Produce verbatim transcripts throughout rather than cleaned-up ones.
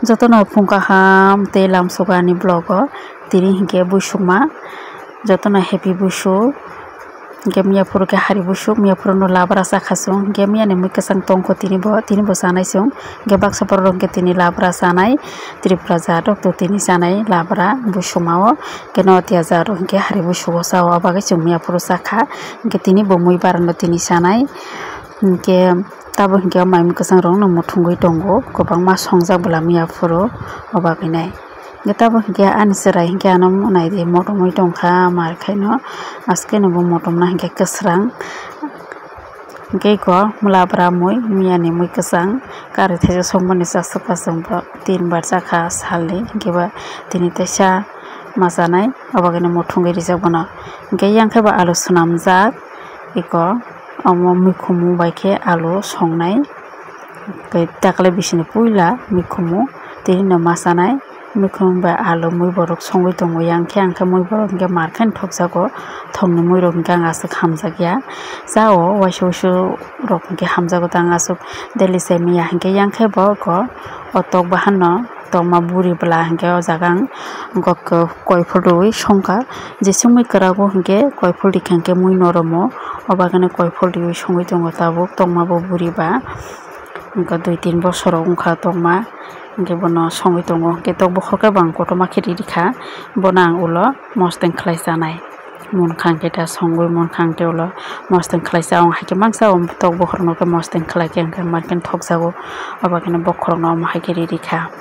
Jotono phung kaham tei lamsok ani vlog o. Tini hinkhe buisukma, jotono happy buisuk. Hinkhe miya phuru khe hari buisuk, miya phuru no labra chakha chwng. Hinkhe miya ni mui kwchang tongkho tini bo, tini bo chanai chwng. Hinkhe baksa borok rok hinkhe tini labra chanai, Tripura jaat rok to tini chanai labra buisukma o. Hinkhe notiya jaat rok hinkhe hari buisuk o cha o, abagwi chwng miya phuru chakha. Hinkhe tini bo mui bara no tini chanai. Hinkhe tabuk hinkhe o mai mui kwchang rok no muthungwi tongo, kwbangma songjak bwla miya phuru o bagwi nai. Hinkhe tabuk hinkhe ani chwrai hinkhe ano nai di motom wi tongkha, mar khaino askeno bo motom na hinkhe kwsrang. Hinkhe eko labra mui, miya ni mui kwchang, karwi thaisa songmani chasuk kha chwng bo tin bar chakha salni, hinkhe ba tini teisa ma chanai, o bagwi no muthungwi rijak bono. Hinkhe yang khe bo alu swnamjak eko. Omo mikhumu bai khe alu songnai. Tei takle bisini puila mikhumu tini no ma chanai. Mikhumu bai alu mui borok songwi tongo, yang khe ang khe mui borok hinkhe mar khe thokjago. Thokni mui rok hinkhe ang aswk hamjakya. Cha o waisa waisa rok hinkhe hamjago tang aswk daily chai manya hinkhe, yang khe bo eko o tok bahan no. Tokma buri bwla hinkhe o jaga ang kok-, koiphol riui songkha. Jeswk mui kwrago hinkhe koiphol rikha hinkhe mui noromo. O bagwino koiphol riui songwi tongo tabuk tokma bo buri ba. Hinkhe dui tin bosor rok wngkha tokma. Hinkhe bono songwi tongo. Hinkhe tok bokhorok khe bo ang kotorma khe ri rikha. Bono ang ulo mosdeng khlai chanai. Munkha hinkhe ta songwi munkha hinkhe ulo mosdeng khlai cha. Ang haikhe mangsa o tok bokhorokno khe mosdeng khlai khe hinkhe mar khe thokjago. O bagwino bokhorokno omo hai khe ri rikha.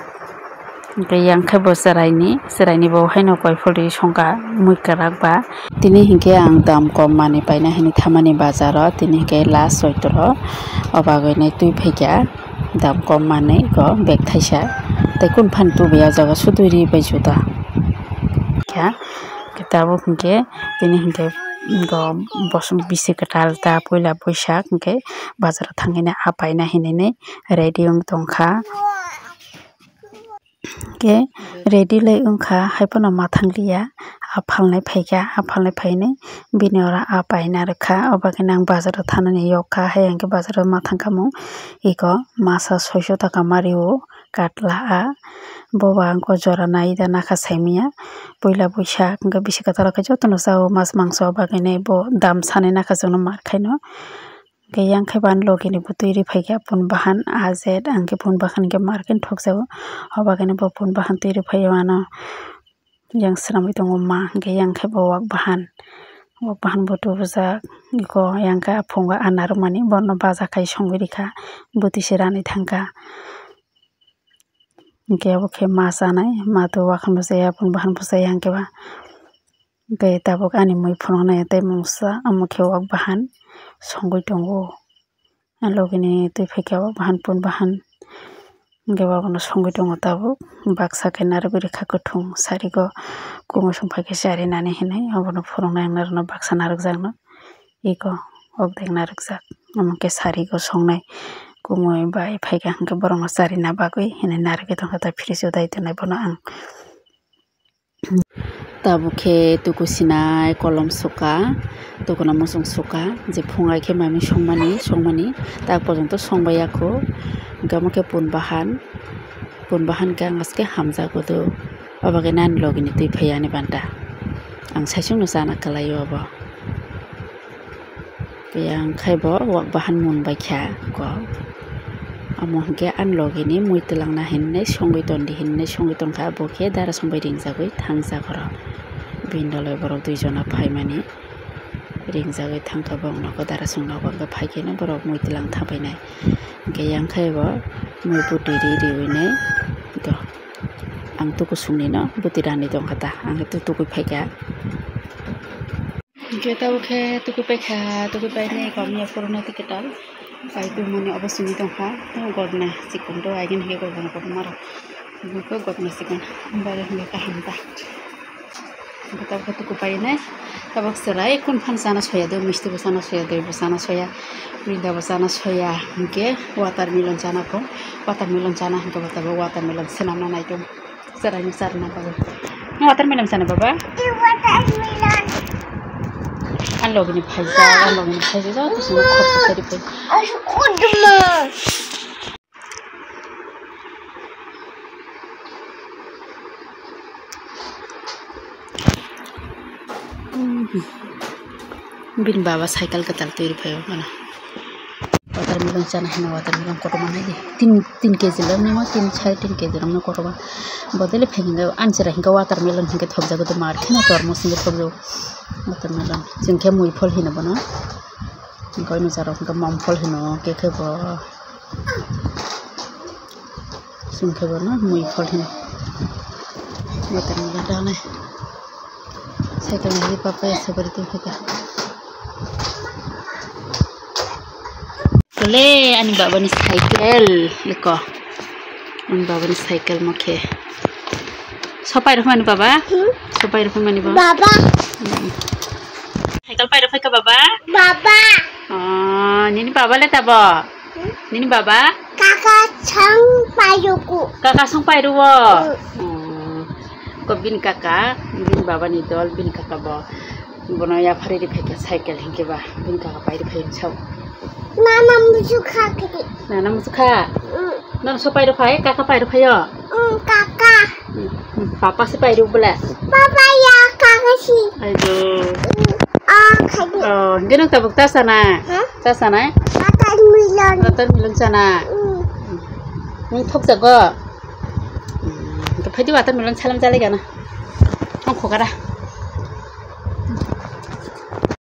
Hinkhe yang khe bo chwraini, chwraini bo haino koiphol ri songkha mui kwrak ba. Tini hinkhe ang dam kom manwi paina hinwi thamani bazaro, tini hinkhe last soitoro, o bagwino twi phaikha dam kom manwi eko bag thaisa. Tei kunu phano tubui o jaga suduri bai juda. Kha, tabuk hinkhe tini hinkhe bo bosong bisi kwtal ta puila puisak hinkhe bazaro thangwi a paina hinwi ready wng tongkha. Khe ready lai wngkha, haiphano ma thangliya, a phalnai phaikha, a phalnai phainwi bini oro a paina rwkha. O bagwino ang bazaro thanani yokha, hai hinkhe bazaro ma thangkha mung eko masa soiso taka ma rio katla a. Bo ba ang khe jora nai da nakha saimanya, puila buisa hinkhe bisi kwtal khe jotono cha o mas mangso, o bagwino bo dam sanai nakha chwngno mar khaino. Hinkhe yang khe bo ani logi ni bo twi rw phaikha pun bahan, a jet ang khe pun bahan hinkhe mar khe thokjago. O bagwino bo pun bahan twi rw phaiwi ano yang swnamwi tongo ma, hinkhe yang khe bo wak bahan, wak bahan bo tubujak. Eko yang khe a phungo a narwkmani bono baja khai songwi rikha, bwtwi se ranwi thangkha. Hinkhe obo khe ma chanai, ma twi wakham bo chaya, pun bahan bo chaya hinkhe ba. Hinkhe tabuk ani mui phunuknai tei mungsa, omo khe wak bahan songwi tongo. A logini twi phaikha wak bahan, pun bahan. Hinkhe ba bono songwi tongo tabuk. Baksa khe narwgwi rikha kwthwng sarigo, kumu song phaikhe charinani hinwi obono phunuknai ang norokno baksa narwkjakno. Eko okdek narwkjak, omo khe sarigo songnai. Kumui bai phaikha hinkhe borokno charina bagwi hinwi narwgwi tongkha, tai fridge o dai tongnai bono ang. Tabuk khe tuku sinai kolom suka, tukuna muchung suka, je phungai khe mami songmani, songmani, tak porjonto songbai yakho. Hinkhe omo khe pun bahan, pun bahan khe ang aske hamjago do. Obo khe nani logini twi phai ani banta. Ang saichungno chana kwlaio obo. Yang khai bo wak bahan mun bai kha kok. Amo hinkhe ani logini mui twlangna hinwi songwi tondi hinwi songwi tongkha, abo khe dara songbai ringjagwi thangjak oro. Bini doloi borok dui jona phaimani ringjagwi thangkha, bokno dara songno hwnkhe phaikhe borok mui twlang thapainai. Hinkhe yang khai bo mui bwtwi ri riwi nai to ang tuku songni no bwtwi rani tongkha ta, ang khe tukui phaikha. Hinkhe tabuk khe tukui paikha, tukui painai kom ya puruna tei kwtal. Pai tongmani obo simi tongkha, tamo godna chikon do, agini hinkhe godna kotorma rok. Hinkhe godna chikon, bari hinkhe kaham ta. Hinkhe tabuk khe tukui painai, tabuk chwrai kun phan chana soya do, misti bo chana soya, doi bo chana soya, pinda bo chana soya, hinkhe watermelon chana kho, watermelon chana hinkhe bo tabuk watermelon swnamna nai tong. Chwraino charwna bagwi. Nang watermelon chana, baba? Watermelon. Ang logini phaijak, ang logini phaijak, joto songwi khorsa kari phai. Asu kodma. Bini baba cycle kwtal twi rwphai o mano. Watermelon chana hino, watermelon kotorma nai di. Tin, tin K G lamnima, tin, sare tin K G lamno kotorma. Bodole phaikhe ani chwrai hinkhe watermelon hinkhe thokjago de mar kheno tormos hinkhe thokjago. Watermelon. Chwng khe mui phol hino bono. Hinkhe oino jaro hinkhe mom phol hino, khe khe bo. Chwng khe bono mui phol hino. Watermelon dane. Cycle ni papa ya sabari tu khe ka. Kole ani baba ni cycle liko. Ani baba ni cycle mo khe. Sopai rw mani baba? Hmm? Sopai rw mani baba? Baba. Hmm. Cycle pai rw phaikha baba? Baba. Oh, nini baba le tabo? Hmm? Nini baba? Kaka song paiyuku. Kaka song pairuwo? Hmm. Hmm. Ko bini kaka, bini baba ni dol, bini kaka bo. Bono yaphari ri phaikha cycle hinkhe ba, bini kaka pairi phai sao. Nana musu kha kiri. Nana musu kha? Hmm. Nana so pairi phai, kaka pairi phaio? Hmm, kaka. Hmm, papa se pairu bole. Papa ya kaka si. Aido. Hmm. Ah, kadi. Oh, gino tabuk ta sana. Hah? Ta sana? Watermelon. Watermelon sana. Hmm. Nung thok jago. Hmm, to phaidi watermelon salam jale gana. Ang khogara.